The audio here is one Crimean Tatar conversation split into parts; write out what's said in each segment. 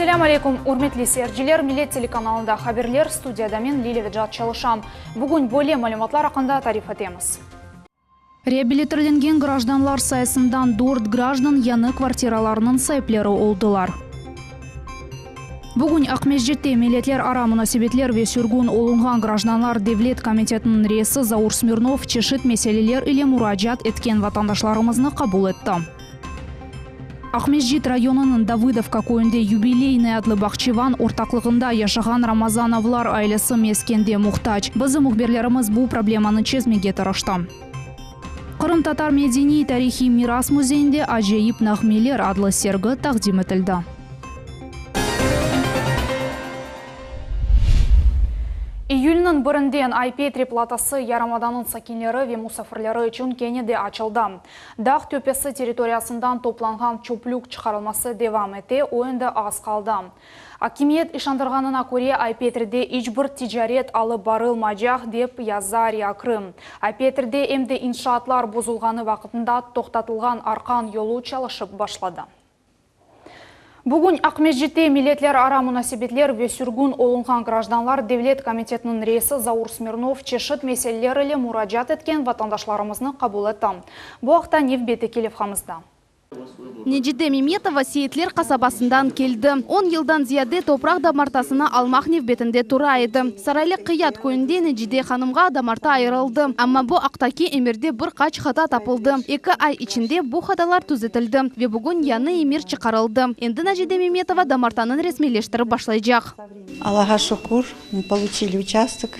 Esselâmu aleykum, ürmetli seyirciler, Millet telekanalında haberler, studiyada men, Lilâ Vecat, çalışam. Bugün böyle malümatlar aqqında tarif etemiz. Reabilitirlengen grajdanlar sayısından dört grajdan yañı kvartiralarnıñ saipleri oldılar. Bugün Aqmescitte Milletlerara munasebetler ve sürgün olunğan grajdanlar devlet komitetiniñ reisi Zaur Smirnov çeşit meseleler ile muracaat etken vatandaşlarımıznı qabul etti. Aqmescit rayonınıñ Davıdovka köyünde Yubileynıy adlı bağçevan ortaqlığında yaşağan Ramazanovlar ailesi meskende muhtac. Bizim mühbirlerimiz bu problemanı çezmege tırıştı. Qırımtatar medeniy-tarihiy miras müzeyinde Acayip nağmeler adlı sergi taqdim etildi. İyülniñ birinden Ay-Petri platası yarımadanıñ sakinleri ve musafirleri içün kene de açıldı. Dağ töpesi territoriyasından toplanğan çöplük çıqarılması devam ete, o endi az qaldı. Akimiyet işandırğanına köre, Ay-Petride iç bir ticaret alıp barılmaycaq, dep yaza RİA-Krım. Ay-Petride em de inşaatlar bozulğanı vaqtında toqtatılğan arqan yolu çalışıp başladı. Bugün Aqmescitte Milletlerara munasebetler ve sürgün olunğan grajdanlar devlet komitetiniñ reisi Zaur Smirnov çeşit meseleler ile muracaat etken vatandaşlarımıznı qabul etti. Bu aqta nevbetteki levhamızda. Necide Memetova Seyitler qasabasından keldi. On yıldan ziyade topraq damartasını almaq nevbetinde tura edi. Saraylı Qıyat köyünde Necide hanımğa damarta ayırıldı. Amma bu aqtaki emirde bir qaç hata tapıldı. Eki ay içinde bu hatalar tüzetildi ve bugün yañı emir çıqarıldı. Endi Nacide Memetova damartanıñ resmiyleştirip başlaycaq. Allağa şükür, mı poluçili uçastok.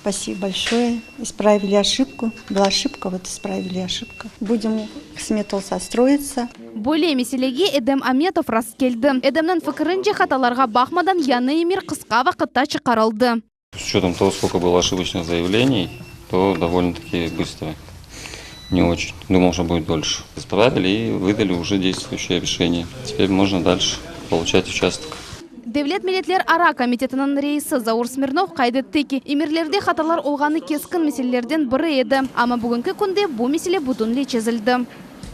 Spasibo bolşoye. İspravili oşibku. Byla oşibka, vot ispravili oşibku. Budem, qısmet olsa, stroitsa. Böyle meselege Edem Ametov rastkeldi. Edemniñ fikirince, hatalarğa baqmadan, yañı emir qısqa vaqıtta çıqarıldı. S учетом того, сколько было ошибочных заявлений, то довольно-таки быстро. Не очень. Думал, что будет дольше. Исправили и выдали уже действующее решение. Теперь можно дальше получать участок. Devlet milletlerara komitetiniñ reisi Zaur Smirnov qayd etti ki, emirlerde hatalar olğanı keskin meselelerden biri edi, amma bugünki künde bu mesele bütünley çezildi.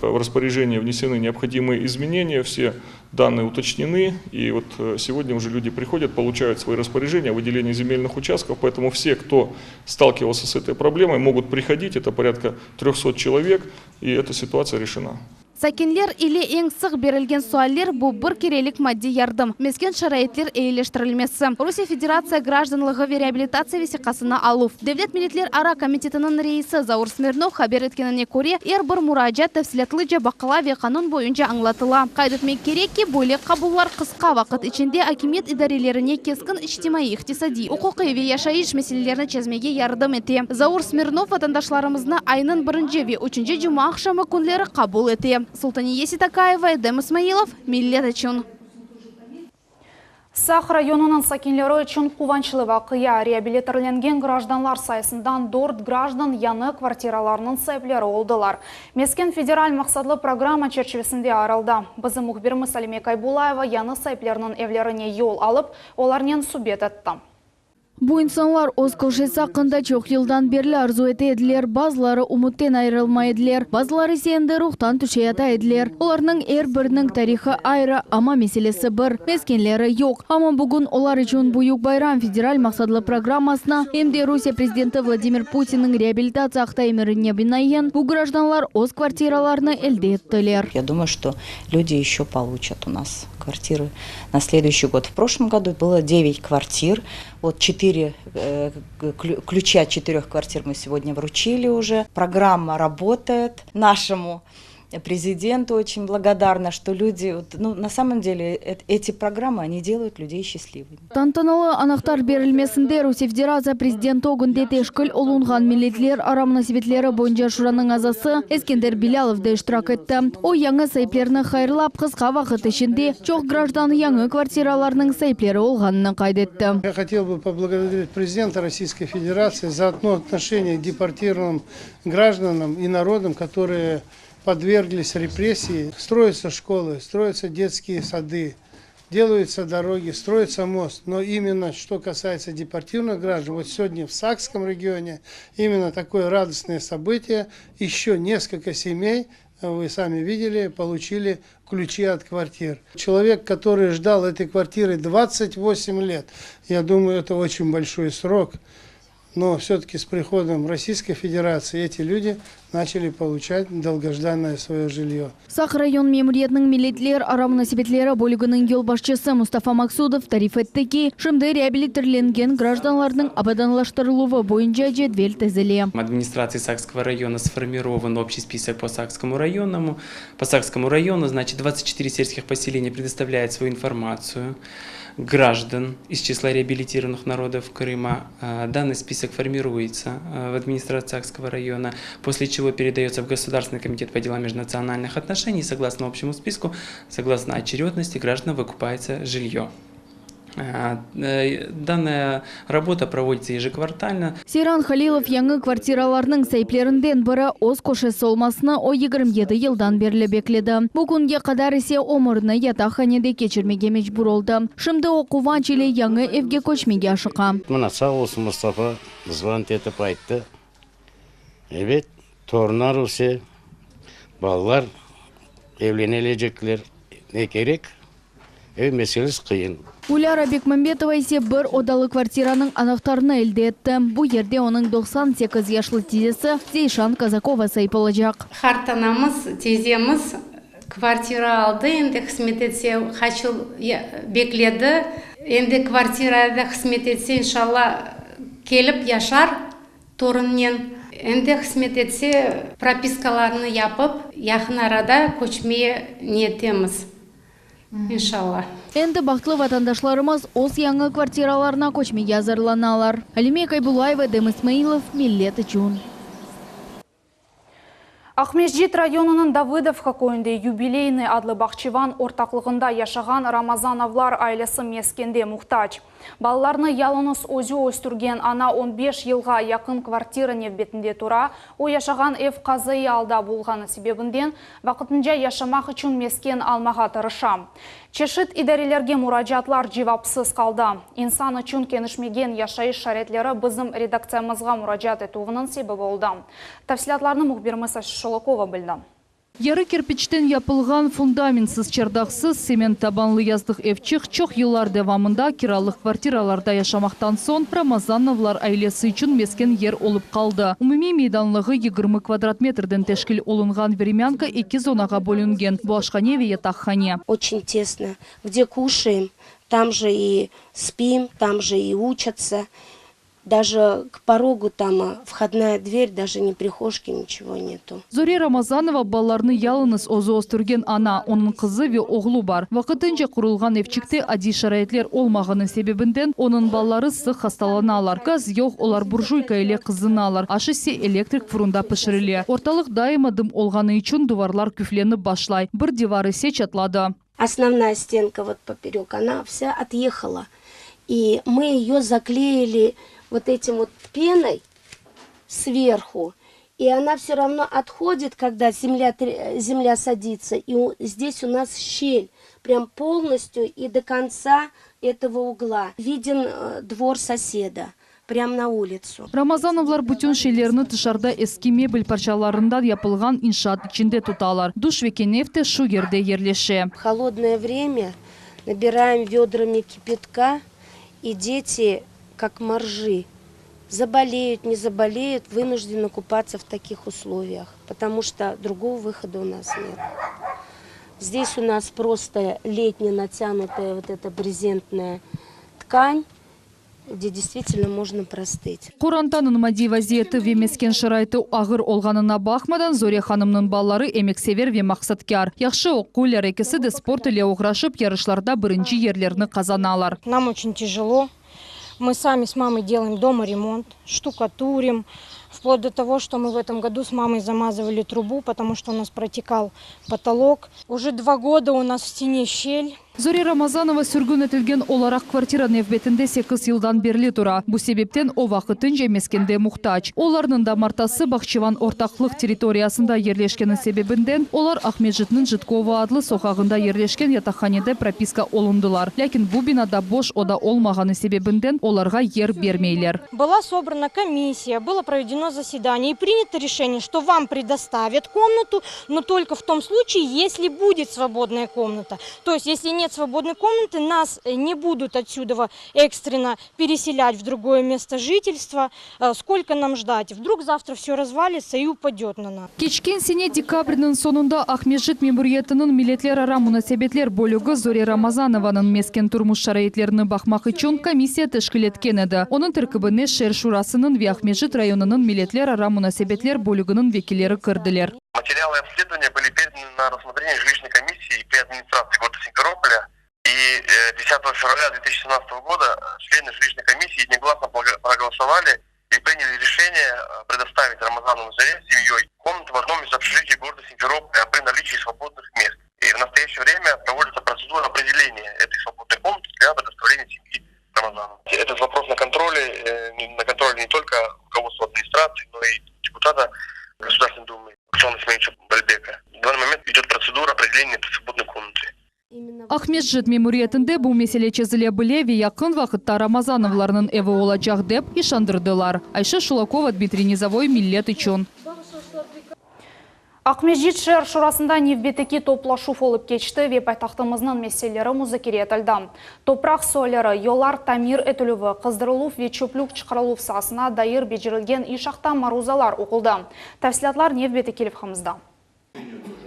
В распоряжение внесены необходимые изменения, все данные уточнены, и вот сегодня уже люди приходят, получают свои распоряжения о выделении земельных участков, поэтому все, кто сталкивался с этой проблемой, могут приходить, это порядка трехсот человек, и эта ситуация решена. Sakinler ile eñ sıq berilgen sualler, bu bir kerelik maddiy yardım, mesken şaraitler eyileştirilmesi, Rusiye Federatsiya grajdanlığı ve reabilitatsiya vesiqasını aluv. Devlet milletlerara komitetiniñ reisi Zaur Smirnov haber etkenine köre, er bir muracaat tafsilâtlıca baqıla ve qanun boyunca añlatıla. Qayd etmek kerek ki, böyle qabullar qısqa vaqıt içinde akimiyet idarelerine keskin içtimaiy-iqtisadiy, uquqiy ve yaşayış meselelerini çezmege yardım ete. Zaur Smirnov vatandaşlarımıznı aynıñ birinci ve üçünci cumaaqşamı künleri qabul ete. Sultaniye Seytakayeva, Edem İsmailov, Millet içün. Saq rayonınıñ sakinleri içün quvançlı vaqia, reabilitirlengen grajdanlar sayısından dört grajdan yañı kvartiralarnıñ saipleri oldılar. Mesken federal maqsatlı programma çerçivesinde ayırıldı. Bizim mühbirimiz Alime Kaybulayeva yañı saiplerniñ evlerine yol alıp, olarnen subet etti. Bu insanlar öz köşesi aqqında çoq yıldan berli arzu ete ediler, bazıları ümütten ayırılmay ediler, bazıları ise endi ruhtan tüşeyata ediler. Olarnıñ er biriniñ tarihı ayrı, amma meselesi bir, meskenleri yoq. Amma bugün olar içün büyük bayram, federal maqsatlı programmasına, em de Rusiye prezidenti Vladimir Putinniñ reabilitatsiya aqta emirine binaen, bu grajdanlar öz kvartiralarını elde ettiler. Ya dumаю, что люди еще получат у нас kvartirы на следующий год. В прошлом году было 9 квартир. Вот 4 ключи от 4 квартир мы сегодня вручили уже. Программа работает. Нашему президенту очень благодарна, что люди, ну, на самом деле, эти программы, они делают людей счастливыми. Tantanalı anahtar berilmesinde Rusiye Federatsiya Prezidenti ögünde teşkil olunğan Milletlerara munasebetleri boyunca Şuranıñ azası Eskender Bilâlov da iştirak etti. O, yañı saiplerni hayırlap, qısqa vaqıt içinde çoq grajdan yañı kvartiralarnıñ saipleri olğanını qayd etti. Ya hotel bı poblagodarить prezidenta Rossiyskoy Federatsiyi za otnoşeniye k deportirovanım grajdanam i narodam, kotorıye podverglis repressii. Stroyatsa şkolı, stroyatsa detskiye sadı, Делаются дороги, строится мост, но именно что касается депортированных граждан, вот сегодня в Сакском регионе именно такое радостное событие, еще несколько семей, вы сами видели, получили. ключи от квартир. Человек, который ждал этой квартиры 28 лет, я думаю, это очень большой срок, но все-таки с приходом Российской Федерации эти люди начали получать долгожданное свое жилье. Saq rayon memuriyetiniñ milletler ara munasebetleri bölüginiñ yolbaşçısı Mustafa Maksudov tarif etti ki, şimdi reabilitirlengen grajdanlarnıñ abadanlaştırıluvı boyunca cedvel tizile. Администрации Сакского района сформирован общий список по Сакскому району. По Сакскому району, значит, 24 сельских поселения предоставляют свою информацию граждан из числа реабилитированных народов Крыма. Данный список формируется в администрации Сакского района, после чего передается в Государственный комитет по делам межнациональных отношений. Согласно общему списку, согласно очередности, гражданам выкупается жилье. Данная работа проводится ежеквартально. Seyran Halilov yañı kvartiralarnıñ saiplerinden biri öz köşesi olmasını o 27 yıldan berli bekledi. Bu künge qadar ise ömürini yataqhanede keçirmege mecbur oldı. Şimdi o quvanç ile yañı evge köçmege aşıqa. Mına sağ olsun Mustafa звонить etip ayttı. Ebet, torunlar öse, balalar evlenelecekler. Ne kerek? Ev meselesi qıyın. Gülâra Bekmambetova ise bir odalı kvartiranıñ anahtarını elde etti. Bu yerde onıñ 98 yaşlı tizesi Zeyşan Kazakova saip olacaq. Qartanamız, tizemiz kvartira aldı, endi qısmet etse, qaç yıl bekledi. Endi kvartirada qısmet etse, inşalla, kelip yaşar torunnen. Endi qısmet etse, propiskalarını yapıp, yaqın arada köçmeye niyettemiz, inşalla. Endi bahtlı vatandaşlarımız öz yañı kvartiralarına köçmege azırlanalar. Alime Kaybulayeva, Edem İsmailov, Millet içün. Aqmescit rayonınıñ Davıdovka köyünde Yubileyniy adlı bahçevan ortaqlığında yaşağan Ramazanovlar ailesi meskenge muhtac. Balalarını yalıñız özü östürgen ana 15 yılğa yaqın kvartira nevbetinde tura. O yaşağan ev qazaiy alda bulunğanı sebebinden vaqtınca yaşamaq içün mesken almağa tırışa. Çeşit idarelerge muracaatlar cevapsız qaldı. İnsan içün kelişmegen yaşayış şaraitleri bizim redaktsiyamızğa muracaat etüviniñ sebebi oldı. Tafsilâtlarnı mühbirimiz Ayşe Şolokova bildi. Yarı kirpiçten yapılğan fundamentsiz, çardaqsız, tsement tabanlı yazdıq evçik çoq yıllar devamında kiralıq kvartiralarda yaşamaqtan soñ Ramazanovlar ailesi içün mesken yer olıp qaldı. Umumiy meydanlığı 20 kvadrat metrden teşkil olunğan vremyanka eki zonağa bölüngen: bu aşhane ve yataqhane. Очень тесно. Где кушаем, там же и спим, там же и учатся. Даже к порогу там входная дверь, даже не прихожки, ничего нету. Zore Ramazanova balalarını yalıñız özü östürgen ana, onıñ qızı ve oğlu bar. Vaqtınca qurulğan evçikte adiy şaraitler olmağanı sebebinden onıñ balaları sıq hastalanalar. Gaz yoq, olar burjuyka ile qızınalar. Aş ise elektrik furunda pişirile. Ortalıq daima dım olğanı içün duvarlar küflenip başlay. Bir divar ise çatladı. Основная стенка вот поперек, она вся отъехала. И мы ее заклеили вот этим вот пеной сверху. И она все равно отходит, когда земля, земля садится. И здесь у нас щель прям полностью и до конца этого угла. Виден э, двор соседа прямо на улицу. Ramazanovlar bütün şeylerini tışarıda eski mebel parçalarından yapılğan inşaat içinde tutalar. Duş ve kenef de şu yerde yerleşe. В холодное время набираем ведрами кипятка, и дети, как моржи, заболеют, не заболеют, вынуждены купаться в таких условиях, потому что другого выхода у нас нет. Здесь у нас просто летняя натянутая вот эта брезентная ткань, где действительно можно простыть. Qorantanıñ maddiy vaziyeti ve mesken şaraiti ağır olğanına baqmadan Zore hanımnıñ balaları emeksever ve maqsatkâr. Yahşı oquylar ekisi de sport ile oğraşıp yarışlarda birinci yerlerni qazanalar. Нам очень тяжело. Мы сами с мамой делаем дома ремонт, штукатурим. Вплоть до того, что мы в этом году с мамой замазывали трубу, потому что у нас протекал потолок. Уже 2 года у нас в стене щель. Zore Ramazanova sürgün etilgen olaraq kvartira nevbetinde 8 yıldan berli tura. Bu sebepten o vaqtınca meskenge muhtac. Olarnıñ damartısı Bahçevan ortaqlıq territoriyasında yerleşkeni sebebinden olar Aqmescitniñ Jitkova adlı soqağında yerleşken yataqhanede propiska olundılar. Lâkin bu binada boş oda olmağanı sebebinden olarğa yer bermeyler. Была собрана комиссия, было проведено. проведено заседание и принято решение, что вам предоставят комнату, но только в том случае, если будет свободная комната. То есть, если нет свободной комнаты, нас не будут отсюда экстренно переселять в другое место жительства. Сколько нам ждать? Вдруг завтра все развалится и упадет на нас. Keçken sene dekabrniñ soñunda Aqmescit memuriyetiniñ milletlerara munasebetler bölügi Zore Ramazanovanıñ mesken-turmuş şaraitlerini baqmaq içün komissiya teşkil etken edi. Onıñ terkibine şeer şurasınıñ ve Aqmescit rayonınıñ milletlerara munasebetler bölüginiñ vekilleri kirdiler. Материалы обследования были переданы на рассмотрение жилищной комиссии при администрации города Симферополя. И 10 февраля 2017 года члены жилищной комиссии единогласно проголосовали и приняли решение предоставить Рамазанову Заре с семьей комнату в одном из общежитий города Симферополя при наличии свободных мест. И в настоящее время проводится процедура определения этой свободной комнаты для предоставления семьи Рамазанова. Этот вопрос на контроле, на контроле не только руководства администрации, но и депутата Государственной Думы Руслана Исмаиловича Бальбека. В данный момент идет процедура определения этой свободной комнаты. Aqmescit memuriyetinde bu mesele çezile bile ve yaqın vaqıtta Ramazanovlarnıñ evi olacaq dep işandırdılar. Ayşe Şulakova, Dmitriy Nizovoy, Millet içün. Aqmescit şeer şurasında nevbetteki toplaşuv olıp keçti ve paytahtımıznıñ meseleleri muzakere etildi. Topraq sualleri, yollar tamir etilüvi, qızdırıluv ve çöplük çıqarıluv saasına dair becerilgen iş aqta maruzalar oquldı. Tafsilâtlar nevbetteki levhamızda.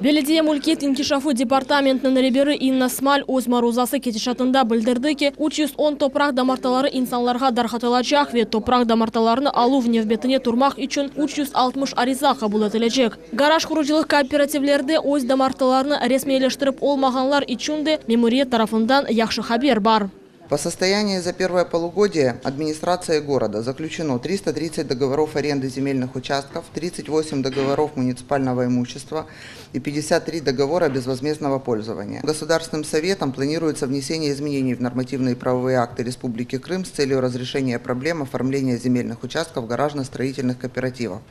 Belediye mülkiyet inkişafı departamentiniñ reberi İnna Smal öz maruzası ketişatında bildirdi ki, 310 topraq damartaları insanlarğa darqatılacaq ve topraq damartalarını aluv nevbetine turmaq içün 360 ariza qabul etilecek. Garaj qurucılıq kooperativlerde öz damartalarını resmiyleştirip olmağanlar içün de memuriyet tarafından yahşı haber bar. По состоянию за первое полугодие администрацией города заключено 330 договоров аренды земельных участков, 38 договоров муниципального имущества и 53 договора безвозмездного пользования. Государственным советом планируется внесение изменений в нормативные правовые акты Республики Крым с целью разрешения проблем оформления земельных участков гаражно-строительных кооперативов,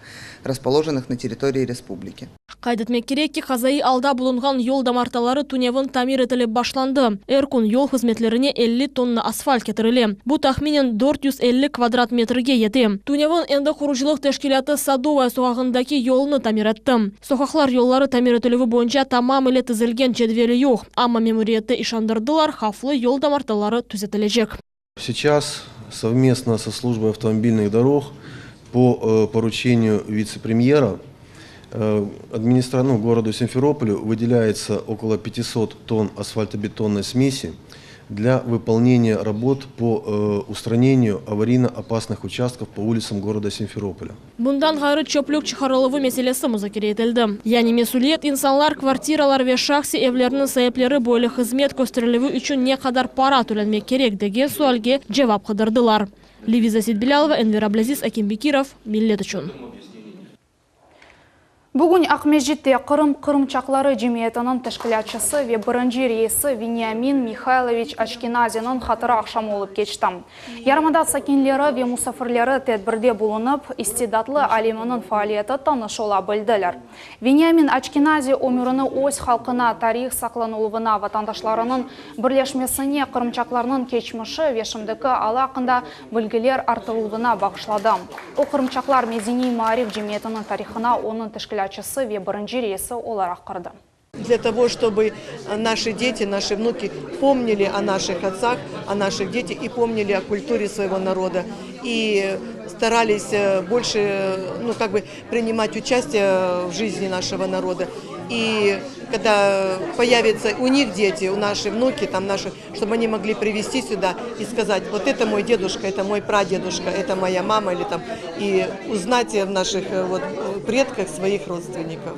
расположенных на территории республики. Qayd etmek kerek ki, qazaiy alda bulunğan yol damartaları tünevin tamir etilip başlandı. Er kün yol hızmetlerine 50 tonna asfalt ketirile. Bu tahminen 450 kvadrat metrge yete. Tünevin endi qurucılıq teşkilâtı Sadovaya soqağındaki yolnı tamir etti. Soqaqlar yolları tamir etilüvi boyunca tamam ile tizilgen cedveli yoq. Amma memuriyette işandırdılar, havflı yol damartaları tüzetilecek. Сейчас совместно со службой автомобильных дорог по э, поручению вице-премьера э, администра... ну, городу Симферополю выделяется около 500 тонн асфальтобетонной смеси для выполнения работ по э, устранению аварийно опасных участков по улицам города Симферополя. Bundan ğayrı çöplük çıqarıluvı meselesi muzakere etildi. Yani mesüliyet insanlar, kvartiralar ve şahsiy evlerniñ saipleri böyle hızmet kösterilüvi içün ne qadar para tölenmek kerek degen sualge cevap qıdırdılar. Leviza Seytbilâlova, Enver Ablâziz, Akim Bekirov, Millet içün. Bugün Aqmescitte Qırım qırımçaqları cemiyetiniñ teşkilâtçısı ve birinci reisi Veniamin Mihayloviç Aşkenaziniñ hatıra aqşamı olıp keçti. Yarımada sakinleri ve musafirleri tedbirde bulunıp, istidatlı aliminiñ faaliyeti tanış ola bildiler. Veniamin Aşkenazi ömürini öz halqına, tarih saqlanıluvına, vatandaşlarınıñ birleşmesine, qırımçaqlarnıñ keçmişi ve şimdiki alı aqqında bilgiler arttırıluvına bağışladı. O, qırımçaqlar medeniy-maarif cemiyetiniñ tarihına onıñ teşkilâtçısı ve birinci reisi olaraq kirdi. Для того, чтобы наши дети, наши внуки помнили о наших отцах, о наших детях и помнили о культуре своего народа. И старались э, больше ну, как бы принимать участие в жизни нашего народа. И когда появятся у них дети, у наших внуки, там наши, чтобы они могли привести сюда и сказать, вот это мой дедушка, это мой прадедушка, это моя мама, или там, и узнать в наших э, вот, предках своих родственников.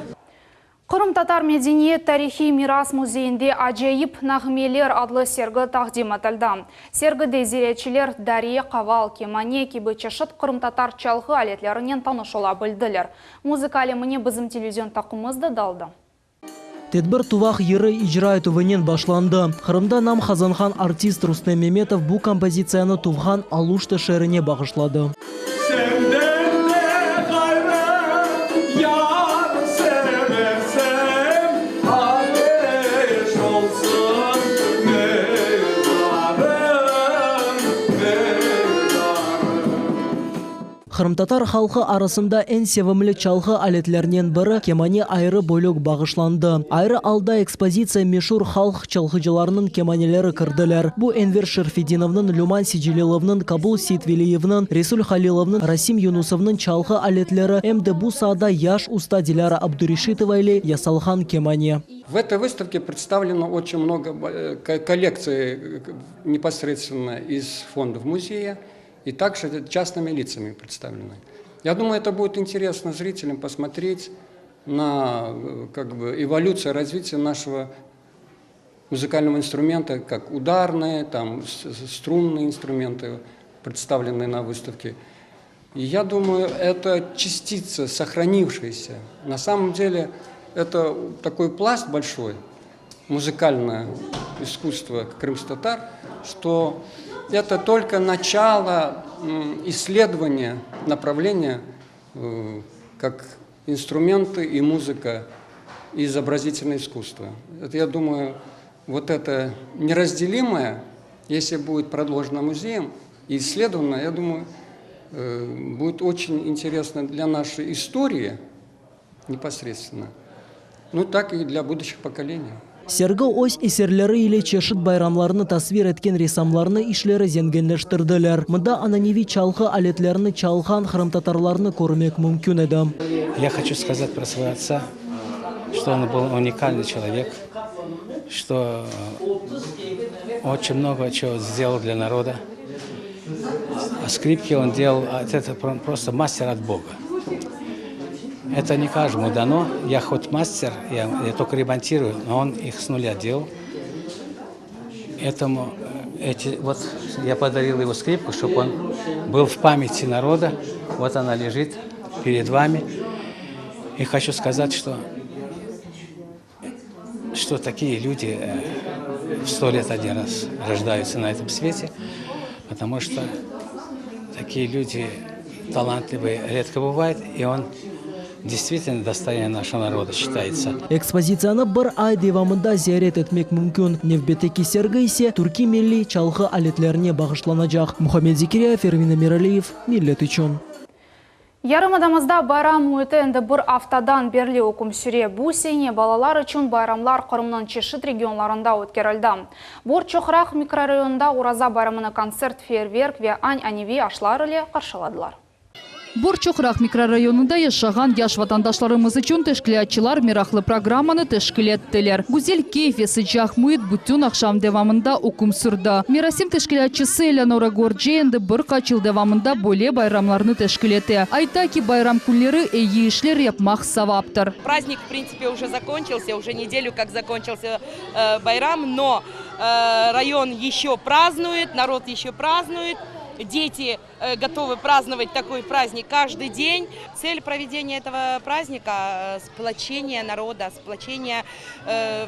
Qırımtatar medeniyet tarihiy miras müzeyinde Acayip nağmeler adlı sergi taqdim etildi. Sergide ziyaretçiler dare, qaval, kemane kibi çeşit qırımtatar çalğı aletlerinen tanış ola bildiler. Muzıka alemine bizim televizion taqımımız da daldı. Tedbir Tuvaq yırı icra etüvinen başlandı. Qırımda nam qazanğan artist Rustem Memetov bu kompozitsiyanı tuvğan Aluşta şeerine bağışladı. Senden de ğayrı yar seversem, ateş olsun mezarım, mezarım. Qırımtatar halqı arasında eñ sevimli çalğı aletlerinen biri, kemane ayrı bölük bağışlandı. Ayrı alda ekspozitsiya meşur halq çalğıcılarınıñ kemaneleri kirdiler. Bu Enver Şerfedinovnıñ, Lüman Sicililovnıñ, Kabul Seytveliyevniñ, Resul Halilovnıñ, Rasim Yunusovnıñ çalğı aletleri, em de bu saada yaş usta Dilâra Abdureşitova ile yasalğan kemane. В этой выставке представлено очень много коллекций непосредственно из фондов музея и также частными лицами представлены. Я думаю, это будет интересно зрителям посмотреть на как бы, эволюцию развития нашего музыкального инструмента, как ударные, там, струнные инструменты, представленные на выставке. И я думаю, это частица, сохранившаяся. На самом деле это такой пласт большой, музыкальное искусство крымских татар, что это только начало исследования направления как инструменты и музыка, и изобразительное искусство. Это, я думаю, вот это неразделимое, если будет продолжено музеем и исследовано, я думаю, будет очень интересно для нашей истории непосредственно, ну так и для будущих поколений. Sergi öz eserleri ile çeşit bayramlarnı tasvir etken ressamlarnıñ işleri zenginleştirdiler. Mında ananeviy çalğı aletlerini çalğan qırımtatarlarnı körmek mümkün edi. Я хочу сказать про своего отца, что он был уникальный человек, что очень много чего сделал для народа. А скрипки он делал, это просто мастер от Бога. Это не каждому дано. Я хоть мастер, я, я только ремонтирую, но он их с нуля делал. Этому, эти, вот я подарил его скрипку, чтобы он был в памяти народа. Вот она лежит перед вами. И хочу сказать, что, что такие люди в сто лет один раз рождаются на этом свете, потому что такие люди талантливые редко бывают, и он действительно достояние нашего народа считается. Ekspozitsiyanı bir ay devamında ziyaret etmek mümkün. Nevbetteki sergi ise türkiy milliy çalğı aletlerine bağışlanacaq. Muhammed Zekirya, Fervina Miraliyev, Millet içün. Yarımadamızda bayram müiti endi bir aftadan berli üküm süre. Bu sene balalar içün bayramlar Qırımnıñ çeşit regionlarında ötkerildi. Bor-Çoqraq mikrorayonında Oraza bayramını kontsert, feyerverk ve ananeviy aşlar ile qarşıladılar. Bor-Çoqraq mikrorayonında yaşağan yaş vatandaşlarımız içün teşkilâtçılar meraqlı programmanı teşkil ettiler. Güzel keyf ve sıcaq müit bütün aqşam devamında üküm sürdi. Merasim teşkilâtçısı Eleonora Gorce endi bir qaç yıl devamında böyle bayramlarnı teşkil ete. Ayta ki, bayram künleri eyi işler yapmaq savaptır. Праздник, в принципе, уже закончился, уже неделю как закончился э, байрам, но э, район еще празднует, народ еще празднует. Дети э, готовы праздновать такой праздник каждый день. Цель проведения этого праздника – сплочение народа, сплочение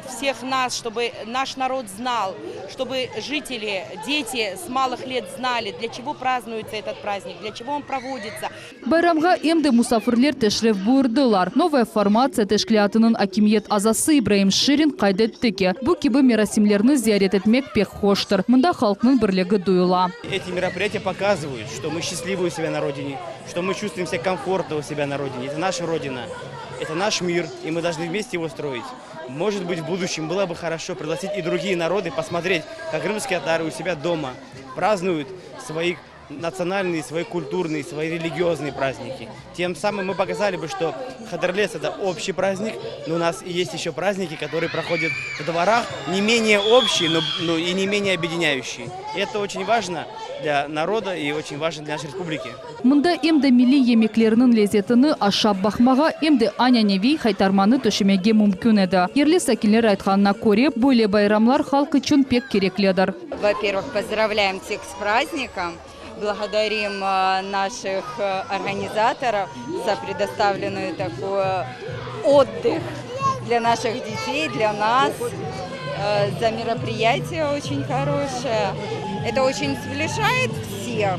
всех нас, чтобы наш народ знал, чтобы жители, дети с малых лет знали, для чего празднуется этот праздник, для чего он проводится. Bayramğa em de musafirler teşrif buyurdılar. Novaya formatsiya teşkilâtınıñ akimiyet azası İbraim Şirin qayd etti ki, bu kibi merasimlerni ziyaret etmek pek hoştır. Mında halqnıñ birligi duyula. Эти мероприятия показывают, что мы счастливы у себя на родине, что мы чувствуем себя комфортно у себя на родине. Это наша родина, это наш мир, и мы должны вместе его строить. Может быть, в будущем было бы хорошо пригласить и другие народы, посмотреть, как крымские татары у себя дома празднуют свои национальные, свои культурные, свои религиозные праздники. Тем самым мы показали бы, что Хыдырлез – это общий праздник, но у нас и есть еще праздники, которые проходят в дворах, не менее общие, но, но и не менее объединяющие. И это очень важно для народа и очень важно для нашей республики. Mında em de milliy yemeklerniñ lezetini aşap baqmağa, em de ananeviy haytarmanı töşemege mümkün edi. Yerli sakinler aytqanına köre, böyle bayramlar halq içün pek kereklidir. Во-первых, поздравляем всех с праздником. Благодарим наших организаторов за предоставленную такой отдых для наших детей, для нас, за мероприятие очень хорошее. Это очень сближает всех,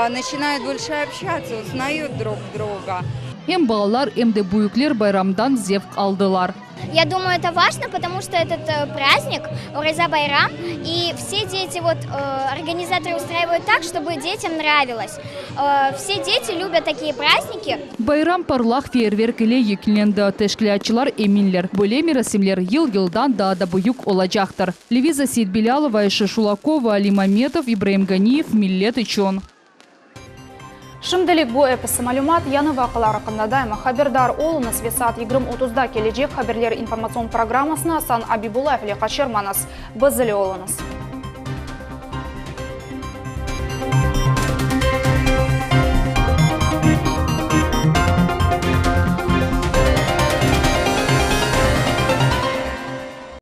начинают больше общаться, узнают друг друга. Em balalar, em de büyükler bayramdan zevq aldılar. Я думаю, это важно, потому что этот э, праздник, Ураза Байрам, и все дети, вот э, организаторы устраивают так, чтобы детям нравилось. Э, все дети любят такие праздники. Bayram parlaq feyerverk ile yekünlendi. Teşkilâtçılar eminler, böyle merasimler yıl-yıldan daa da büyük olacaqtır. Leviza Seytbilâlova, Ayşe Şulakova, Alim Ametov, İbraim Ganiyev, Millet içün. Şimdilik bu episi malümat. Yañı vaqialar aqqında daima haberdar oluñız ve saat 20:30da kelecek haberler informatsion programmasını Asan Abibullayev ile qaçırmañız. Biz ile oluñız.